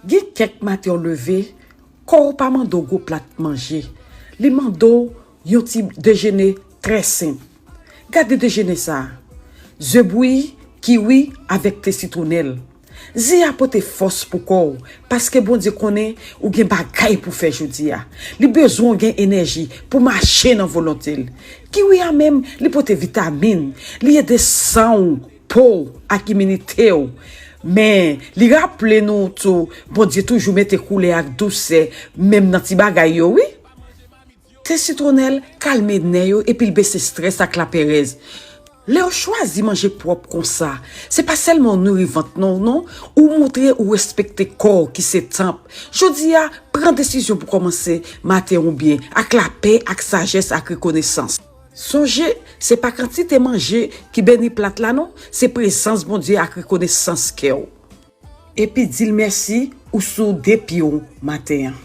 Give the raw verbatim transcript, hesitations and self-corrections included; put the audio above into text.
Gen kèk maten w leve, kò w pa mande w gwo plat manje. Li mande w yon ti dejene trè senp. Gade dejene sa a. Ze bouyi, kiwi avèk te sitwonèl. Ze a pote fòs pou kò w, paske Bondye konnen ou gen bagay pou fè jodi a. Li bezwen w gen enèji pou mache nan volonte l. Kiwi a menm, li pote vitamin, li ede san w, po w ak iminite w. Men, li raple nou tou, Bondye toujou mete koulè ak dousè, menm nan ti bagay yo, wi. Te sitwonèl kalme nè yo epi l bese estrès ak laperèz. Lè w chwazi manje pwòp konsa, se pa sèlman w nouri vant non, non, ou montre ou respekte kò w ki se tanp. Jodi a, pran desizyon pou kòmanse maten w byen, ak lapè, ak sajès, ak rekonesans. Sonje, se pa kantite manje ki beni plat la non, se prezans Bondye ak rekonesans kè w. Epi di l mèsi ou sou de pye w maten an.